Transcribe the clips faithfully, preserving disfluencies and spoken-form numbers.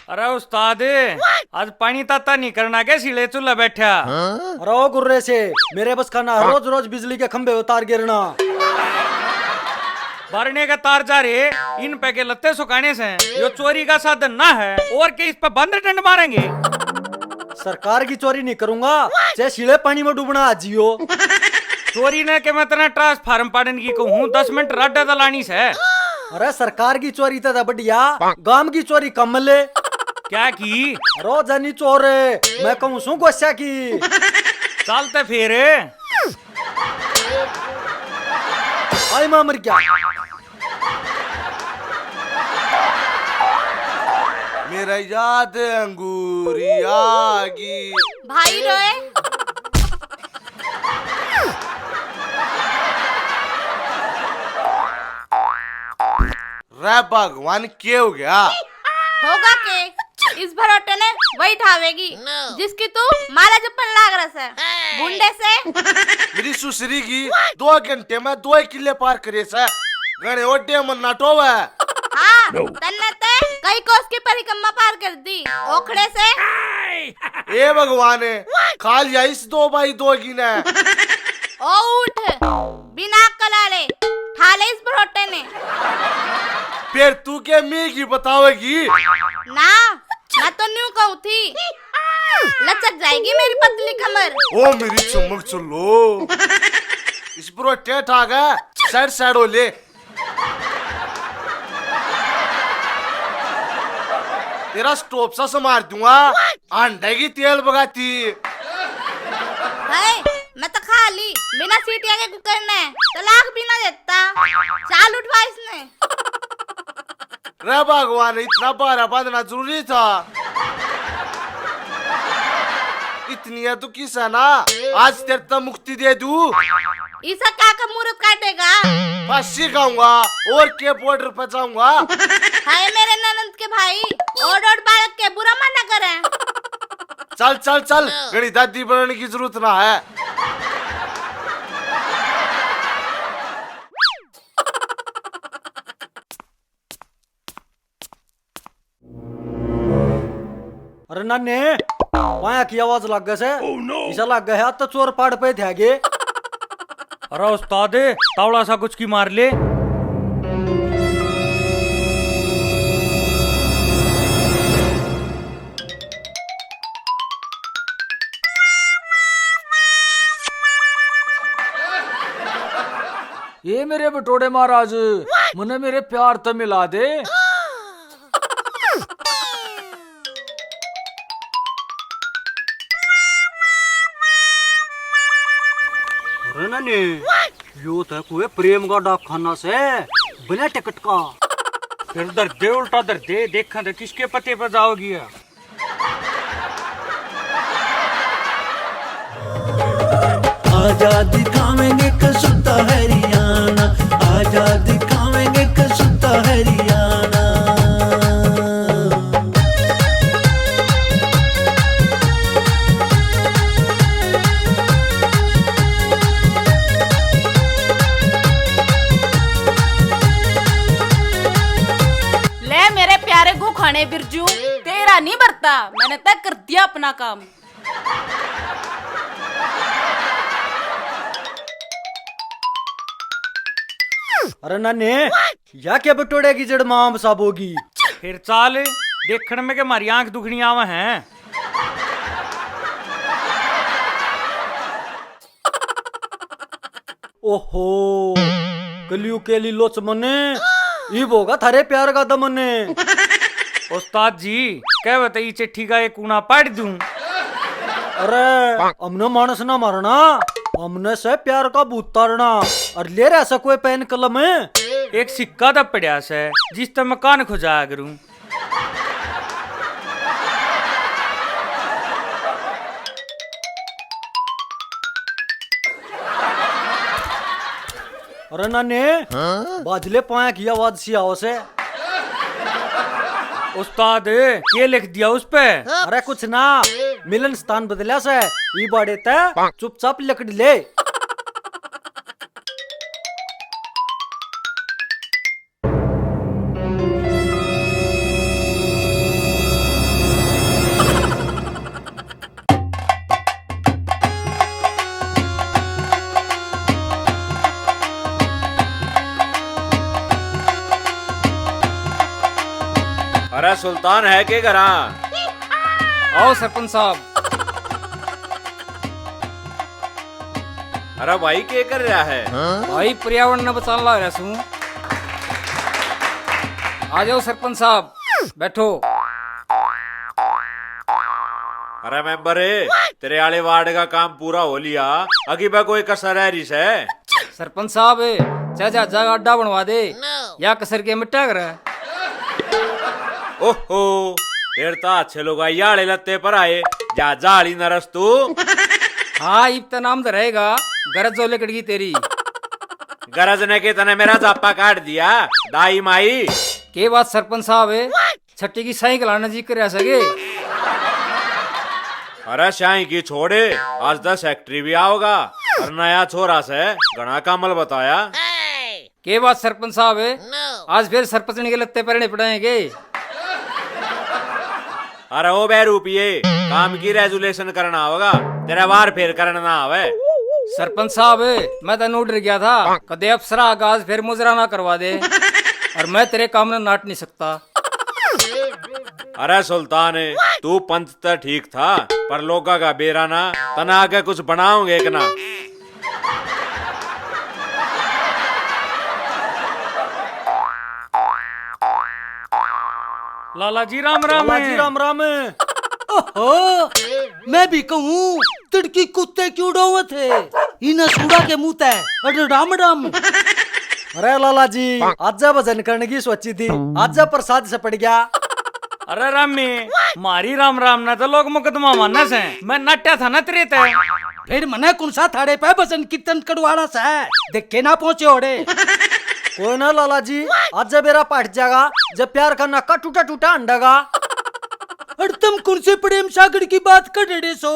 अरे उस्ताद, आज पानी ताता नहीं करना के, सिले चूल्हा बैठा? अरे ओ गुर्रे से, मेरे बस का ना रोज रोज बिजली के खंभे उतार गिरना। बारने का तार जा रे, इन पे के लत्ते सुखाने से। यो चोरी का साधन ना है, और के इस पे बंद डंड मारेंगे। सरकार की चोरी नहीं करूंगा, चाहे सिले पानी में डूबना आ जियो। चोरी ने के मैं तेरा ट्रांसफार्म पाड़न की कहूँ, दस मिनट राडा तो लानी से। अरे सरकार की चोरी तो बढ़िया, गांव की चोरी कम ले। क्या की? रोजानी चोर, मैं कहूँ सू गोस्या की। चलते फिर। आई मां मर गया। मेरा याद अंगूरी आगी। भाई रोए। रे भगवान, के हो गया? होगा के? इस भरोटे ने वही ठावेगी, जिसकी तू माला जपन लाग रहा से, भुंडे से। मेरी सुसरी की दो घंटे में दो ही किले पार करे से। घणे ओडे मन नाटो है। हाँ, तन्ने ते कई कोस की परिक्रमा पार कर दी, ओखड़े से। ए भगवान, खा लिया इस दो बाई दो की ने। ओ उठ, बिना अक्ल आले, ठा ले इस भरोटे ने। फिर तू के मी की बतावेगी? ना, मैं तो न्यू कहूँ थी, लचक जाएगी मेरी पतली कमर। ओ मेरी चुमक चुल्लो, इस भरोटे ठा के सैड सैड हो ले। तेरा स्टोप सा समार दूंगा, अंडे की तेल बगाती। हाय, मैं तो खा ली, बिना सीटियां के कुकर ने तलाक भी ना देता। चाल उठवा इसने। रे भगवान, इतना भारा बांधना जरूरी था? इतनी है तो किस है ना, आज तेरे तो मुक्ति दे दू। इसा का का मुहूर्त काटेगा? फांसी खाऊंगा और के बॉर्डर पे जाऊंगा। हाय मेरे ननंद के भाई, ओड ओड बालक के बुरा मना करे। चल चल चल, घणी दादी बनने की जरूरत ना है। अरे नाने, पाया की आवाज लागे से। Oh no! इसा लागे है तो चोर पाड़ पे थे गे। अरे उस्ताद, तावड़ा सा कुछ की मार ले। ये मेरे बटोड़े महाराज, मने मेरे प्यार ते मिला दे। अरे नाने, यो तो कोई प्रेम का डाकखाना से, बिना टिकट का। फिर धर दे, उल्टा धर दे, देखा तो किसके पते पर जाओगी। आजा दिखावेंगे कसुता हरियाणा, आजा दिखावेंगे कसुता हरियाणा। ले मेरे प्यारे गुखाने बिरजू, तेरा नहीं भरता, मैंने तय कर दिया अपना काम। अरे नाने, या क्या बटोड़े की जड़ में आम साब होगी? फिर चाल, देखण में के मारी आंख दुखनी आवे हैं। ओहो, कलयुग के लीलोच मने, इब होगा थारे प्यार का दमन। उस्ताद जी, कहवे तो ई चिट्ठी का एक कूना पाड़ दूं। अरे, हमने मानस ना मारना, हमने से प्यार का भूत तारना। और ले रहा से कोई पेन कलम? एक सिक्का तो पड़ा से, जिस ते मैं कान खुजाया करूं। अरे नाने, हाँ? बाजले पाया की आवाज सी आओ से। उस्ताद, के लिख दिया उस पे? अरे कुछ ना, मिलन स्थान बदल्या से, ई बाड़े ते चुपचाप लकड़ी ले। अरे सुल्तान है के घरा? आओ सरपंच साहब। अरे भाई, के कर रहा है? भाई, पर्यावरण ने बचाने लग रहा सूं। आ जाओ सरपंच साहब, बैठो। अरे मेंबर, तेरे आले वार्ड का काम पूरा हो लिया, अगी बे कोई कसर रह रही से? सरपंच साहब, चाहे जहाजा का अड्डा बनवा दे, या कसर के मिटा करे। ओहो, फिर तो अच्छे लोग आले लत्ते पर आए, जहाजा आली नरस तू। हाँ, इब तो नाम तो रहेगा, गरज जो लिकड़गी तेरी। गरज ने के तने मेरा जापा काट दिया, दाई माई। के बात सरपंच साहब, छठी की साइकिल आना जी कर सके। अरे साई की छोड़े, आज तो सेक्रेटरी भी आओगा और नया छोरा से घना कामल बताया। के बात सरपंच साहब, आज फिर सरपंचनी के लत्ते पहरने पड़ेंगे। अरे ओ बे रूपिये, काम की रेजुलेशन करना होगा, तेरा वार फेर करना ना आवे। सरपंच साहब, मैं तो नू डर गया था, कदे अफसरा आगा आज फिर मुजरा ना करवा दे। और मैं तेरे काम ने नाट नहीं सकता। अरे सुल्तान, तू पंच तो ठीक था, पर लोगा का बेरा ना, तना आगे कुछ बनाओगे कि ना? लाला जी राम राम। लाला जी राम राम। ओहो, मैं भी कहूँ, तिड़की कुत्ते क्यों डोवे थे? इन्हें सूड़ा के मुंह तै, अरे राम राम। अरे लाला जी, आजा भजन करने की सोची थी, आजा प्रसाद से पड़ गया। अरे रामी, मारी राम राम ने तो लोग मुकदमा माने से। मैं नाट्या था ना तेरे ते। फिर मने कौन सा थाड़े पे भजन कीर्तन करवाना से? देखे ना पहुंचे ओड़े। कोई ना लाला जी, आज जब बेरा पाट जाएगा, जब प्यार का नाका टूटा टूटा हंडेगा। और तुम कौन से प्रेम सागर की बात कर रहे सो?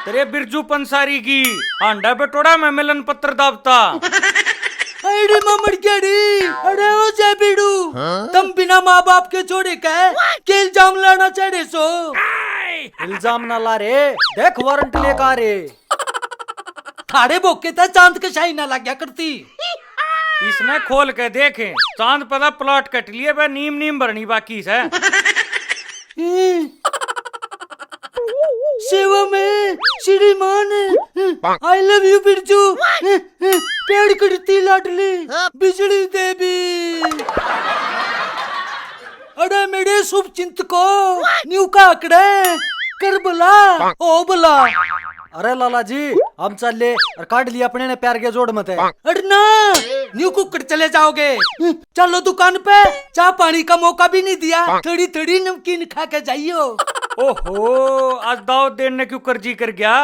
तेरे बिरजू पंसारी की हांडा बटोड़ा में मिलन पत्र दाबता। अरे मामड़ क्या रे? अरे ओ जय बीड़ू, हाँ? तुम बिना माँ बाप के छोड़े के, के इल्जाम लाना चाह रहे सो? इल्जाम ना ला रे, देख वारंट लेकर आ रे। थारे बोके ते चांद के शाही ना लाग्या करती। इसने खोल के देखे, चांद पता प्लॉट कट लिए बे, नीम नीम भरनी बाकी से। सेवा में श्रीमान, I love you बिरजू, प्यार करती लाडली बिजली देवी। अरे मेरे शुभ चिंतको, न्यू का आकड़े कर भला, ओ भला। अरे लाला जी, हम चले और काट लिए अपने ने प्यार के जोड़ मत। अरे ना, न्यू कुकड़ चले जाओगे। चलो दुकान पे, चाय पानी का मौका भी नहीं दिया, थोड़ी थोड़ी नमकीन खा के जाइयो। ओहो, आज दावत देने क्यों कर जी कर गया?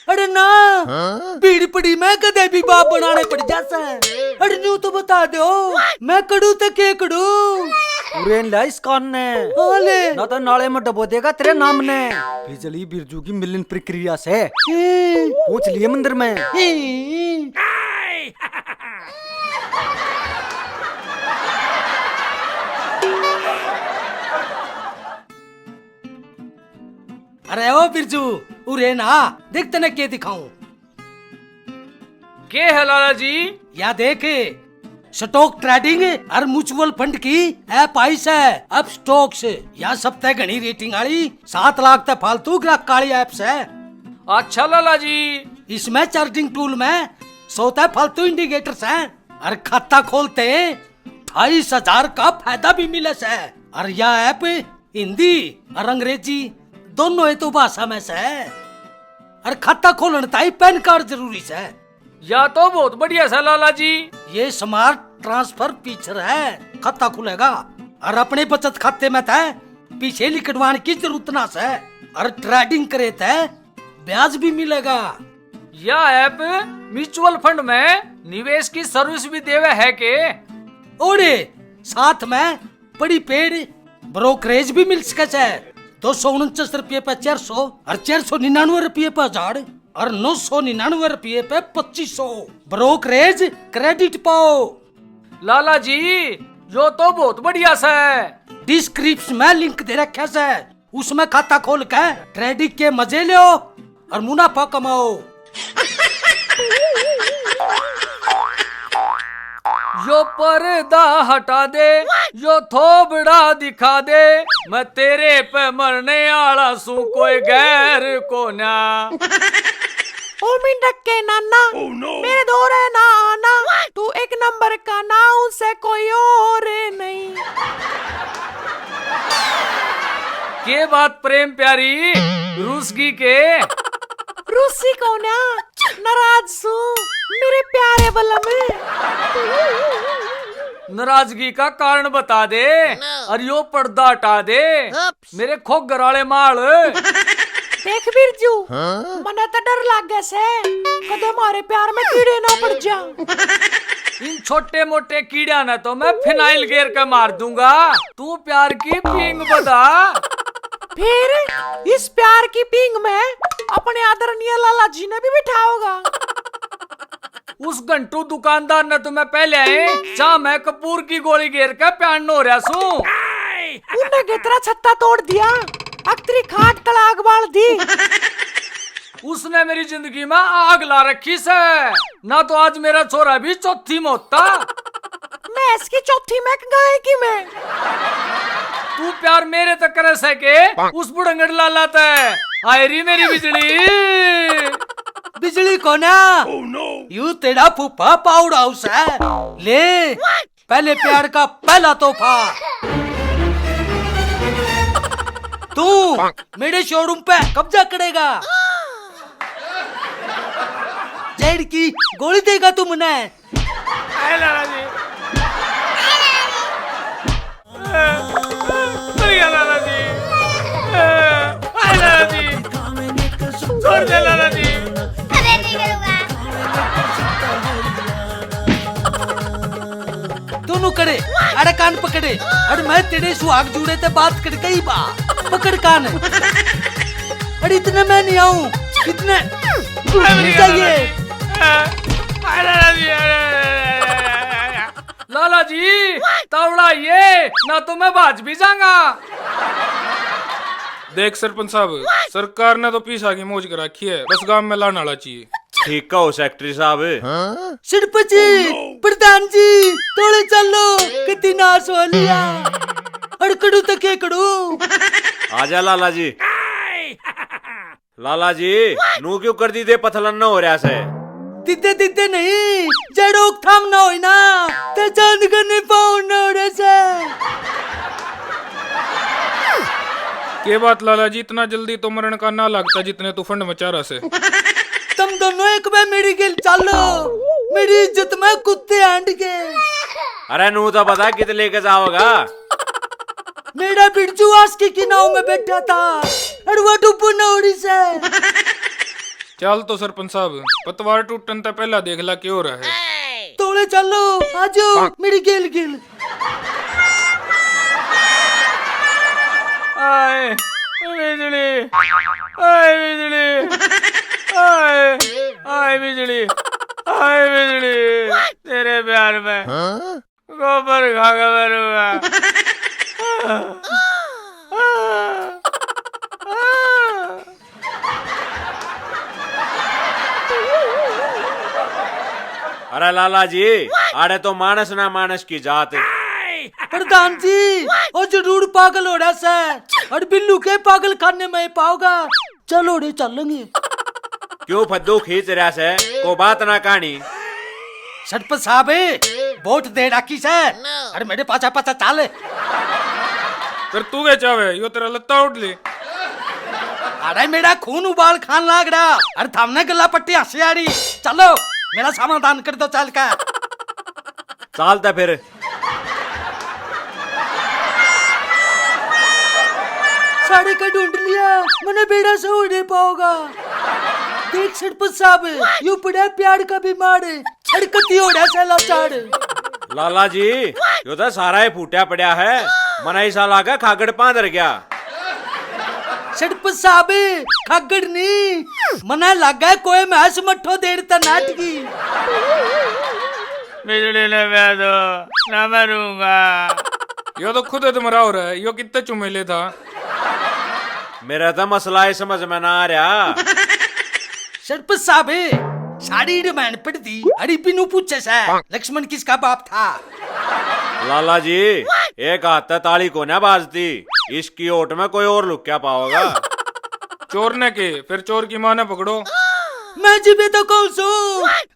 अरे ना, हाँ? भीड़ पड़ी मैं कदे भी बाप बनाने पड़ जासा। अरे न्यू तो बता दो, मैं कड़ू तो के कड़ू? उरे ला इस कान ने। हाँ ले। ना तो नाले में डबो देगा तेरे नाम ने। बिजली बिरजू की मिलन प्रक्रिया से। ए। पूछ लिए मंदिर में। ए। अरे ओ बिरजू, उरे ना, देख तने के दिखाऊं। के है लाला जी? या देख, स्टॉक ट्रेडिंग और म्यूचुअल फंड की ऐप आई सै, अप स्टॉक्स। या सबसे घणी रेटिंग वाली, सात लाख तक फालतू ग्राहक वाली ऐप सै। अच्छा लाला जी। इसमें चार्जिंग टूल में सौ तक फालतू इंडिकेटर सै और खाता खोलते अट्ठाईस हजार का फायदा भी मिले सै। और या ऐप हिंदी और अंग्रेजी दोनों ही तो भाषा में सै। और खाता खोलण ताई पैन कार्ड जरूरी सै। या तो बहुत बढ़िया सै लाला जी। ये स्मार्ट ट्रांसफर फीचर है, खाता खुलेगा और अपने बचत खाते में तै पीछे लिकड़वाने की जरूरत ना सै। और ट्रेडिंग करे तै ब्याज भी मिलेगा। या ऐप म्यूचुअल फंड में निवेश की सर्विस भी देवे है के? ओड़े साथ में प्रीपेड ब्रोकरेज भी मिल सके सै। दो सौ उनचास रुपये पे चार सौ और चार सौ निन्यानवे रुपये पे हजार और नौ सौ निन्यानवे रुपये पे पच्चीस सौ। ब्रोकरेज क्रेडिट पाओ। लाला जी, यो तो बहुत बढ़िया सै। डिस्क्रिप्शन में लिंक दे रखा सै, उसमें खाता खोल के ट्रेडिंग के मजे लो और मुनाफा कमाओ। यो पर्दा हटा दे, यो थोबड़ा दिखा दे, मैं तेरे पे मरने आला सूं, कोई गैर कोन्या। ओ मिंडक के नाना, मेरे धोरे ना आना, तू एक नंबर का नाऊ से कोई और नहीं। के बात प्रेम प्यारी, रूसगी के? रूसी कोन्या, नाराज सूं मेरे प्यारे बलम। नाराजगी का कारण बता दे, और यो पर्दा हटा दे, मेरे खोगर आले माल। देख बिरजू, मने तो डर लागे से, कदे मारे प्यार में कीड़े ना पड़ जा। इन छोटे मोटे कीड़िया ने तो मैं फिनाइल गेर के मार दूंगा। तू प्यार की पींग बता। फिर इस प्यार की पींग में अपने आदरणीय लाला जी ने भी बिठाओगा। उस घंटू दुकानदार ने तो मैं पहले ही चाह में कपूर की गोली घेर के प्यान हो रहा सूं। उन्हें के तेरा छत्ता तोड़ दिया, अक तेरी खाट तले आग बाल दी। उसने मेरी जिंदगी में आग ला रखी से, ना तो आज मेरा छोरा भी चौथी में होता। मैं इसकी चौथी में गाय की मैं। तू प्यार मेरे तक करे से के उस बुढ़ंगड़ लाला तै? हाय री मेरी बिजली। बिजली कोन्या, यू तेरा फूफा पाउड हाउस है। ले, पहले प्यार का पहला तोहफा। तू मेरे शोरूम पे कब्जा करेगा? जेड की गोली देगा तू मने? आए लाला जी। मर गया लाला जी। आए लाला जी। छोड़ दे लाला जी। अरे नहीं करूँगा। दोनों करे, अरे कान पकड़े, अरे मैं तेरे सुहाग जुड़े ते बात कर गई बा, पकड़ कान। अरे इतने मैं नहीं आऊं, इतने चाहिए। लाला जी, तावड़ा ये, ना तो मैं भाज भी जाऊंगा। देख सरपंच साहब, सरकार ने तो पीसा की मौज कर रखी है, बस गांव में लाने वाला चाहिए। ठीक कहो सेक्रेटरी साहब। सिरपंच जी, प्रधान जी, तोले चलो, कितनी नाश हो लिया। अड़कड़ू तो खेकड़ू। आजा लाला जी। लाला जी, नू क्यों कर दी दे पथलन ना हो रहा से? दिद्दे दिद्दे नहीं, जड़ोक थाम ना होई ना, ते चांद करने पाउन ना हो रहा से। के बात लाला जी, इतना जल्दी तो मरण का ना लगता जितने तू फंड मचा रहा से। तुम दोनों एक बार मेरी गेल चालो, मेरी इज्जत में कुत्ते आंड के। अरे नू तो बता कित लेके जाओगा? मेरा बिरजू आस्की की नाव में बैठा था, अरे वो डुबो ना हो रही से। चल तो सरपंच साहब, पतवार टूटन ते पहला देख ला के हो रहा है। तोले चलो, आजो मेरी गेल गेल। आए बिजली, आए बिजली, आए, आए बिजली, आए बिजली, तेरे प्यार में गोबर खा के मरूंगा। अरे लाला जी, आड़े तो मानस ना मानस की जात। प्रधान जी, ओ जरूर पागल हो रहा से, और बिल्लू के पागल खाने में पाओगा। चलो रे, चलेंगे। क्यों फद्दू खींच रहा से, को बात ना कहानी। सरपंच साहब, वोट दे राखी से, अरे मेरे पाछा पाछा चाल। फिर तू के चावे, यो तेरा लत्ता उठ ले। अरे मेरा खून उबाल खान लाग रहा, अरे थामने गला पट्टी हंसी आ रही। चलो, मेरा समाधान कर दो चाल का। चालता फिर। सारे का ढूंढ लिया, मने बेड़ा से उड़े पाओगा। देख सरपंच साहब, यू पड़ा प्यार का बीमार, हरकती हो रहा सैला चाड़। लाला जी, यो तो सारा ही फूटा पड़ा है, मना ऐसा लागा खागड़ पांदर गया। सरपंच साहब, खागड़ नहीं, मना लागा कोई मैं मठो देर तक नाटकी। बिजली ने ब्याह दो, ना मरूंगा। यो तो खुद अधमरा हो रहा है, यो कितने चुमेले था। मेरा तो मसला ही समझ में ना आ रहा। सरपंच साहब, साड़ी रामायण पढ़ दी। अरे बिनु पूछे से, लक्ष्मण किसका बाप था? लाला जी, एक हाथ तै ताली कोन्या बाजती, इसकी ओट में कोई और लुक्या पाओगा। चोर ने के, फिर चोर की माँ ने पकड़ो। मैं जिबे तो कहूँ सू,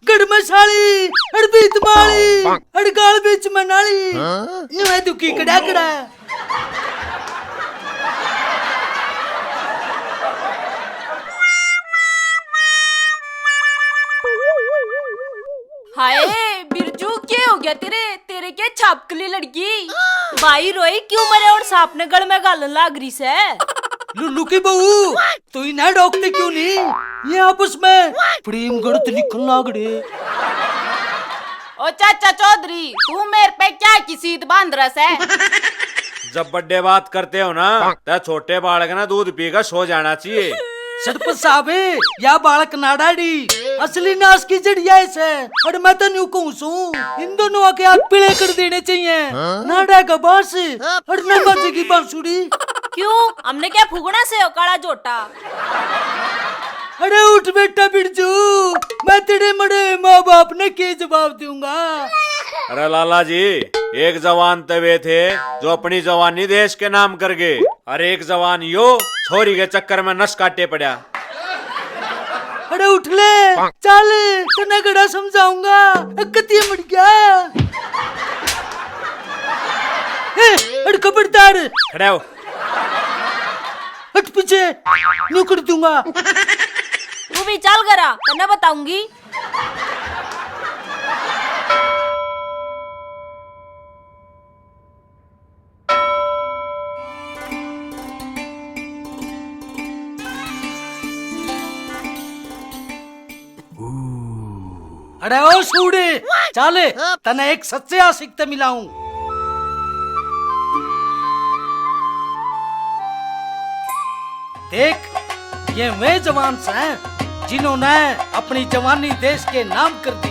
गढ़ में साली, अड़ भीत माली, अड़ गाल बीच में नाली। यूं है दुखी कड़ा कड़ा। हाय बिरजू, के हो गया तेरे? तेरे के छापकली लड़की? भाई रोई क्यों मरे और सांप ने गल में घालन लाग रही से? लुल्लू की बहू, तू ही ना डोकते क्यों नहीं? ये आपस में प्रेम गढ़त लिखन लाग रहे। ओ चाचा चौधरी, तू मेरे पे क्या की सीध बांध रहा से? जब बड्डे बात करते हो ना, तो छोटे बालक ना दूध पीकर सो जाना चाहिए। सरपंच साहब, या बालक नाडाड़ी असली नाश की जड़िया है से। और मैं तो न्यू कहूँ सू, इन दोनों के हाथ पीले कर देने चाहिए। नाडा का बांस और ना बाजे की बांसुरी। क्यों, हमने क्या फूकना से हो काला झोटा? अरे उठ बेटा बिरजू, मैं तेरे मरे माँ बाप ने के जवाब दूंगा? अरे लाला जी, एक जवान तो वे थे जो अपनी जवानी देश के नाम कर गए, और एक जवान यो छोरी के चक्कर में नस काटे पड़ा। अरे उठ ले, चल, तने घड़ा समझाऊंगा। कतिये मर गया। ए, अरे खबरदार। खड़ा हो। हट पीछे, न्यू कर दूंगा। तू भी चल घरा, तन्ने बताऊंगी। अरे ओ सूड़े, चल, तने एक सच्चे आशिक ते मिलाऊं। देख, ये वे जवान हैं जिन्होंने अपनी जवानी देश के नाम कर दी।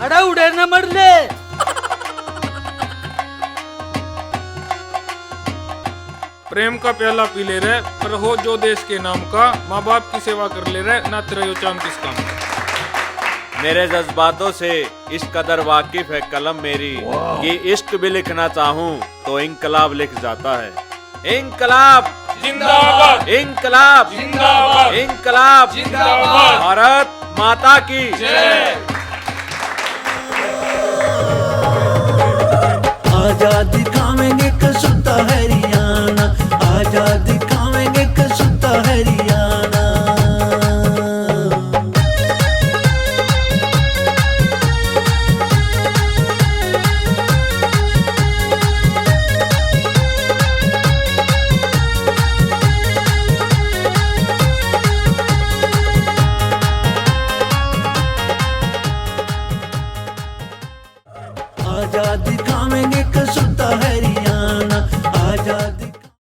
अरे उड़े न मर ले। प्रेम का प्याला पी ले रे, पर हो जो देश के नाम का, माँ बाप की सेवा कर ले रे, ना तेरा यो चाम किस काम का। मेरे जज्बातों से इस कदर वाकिफ है कलम मेरी कि इश्क भी लिखना चाहूँ तो इंकलाब लिख जाता है। इंकलाब जिंदाबाद। इंकलाब जिंदाबाद। इंकलाब जिंदाबाद। भारत माता की जय। आजादी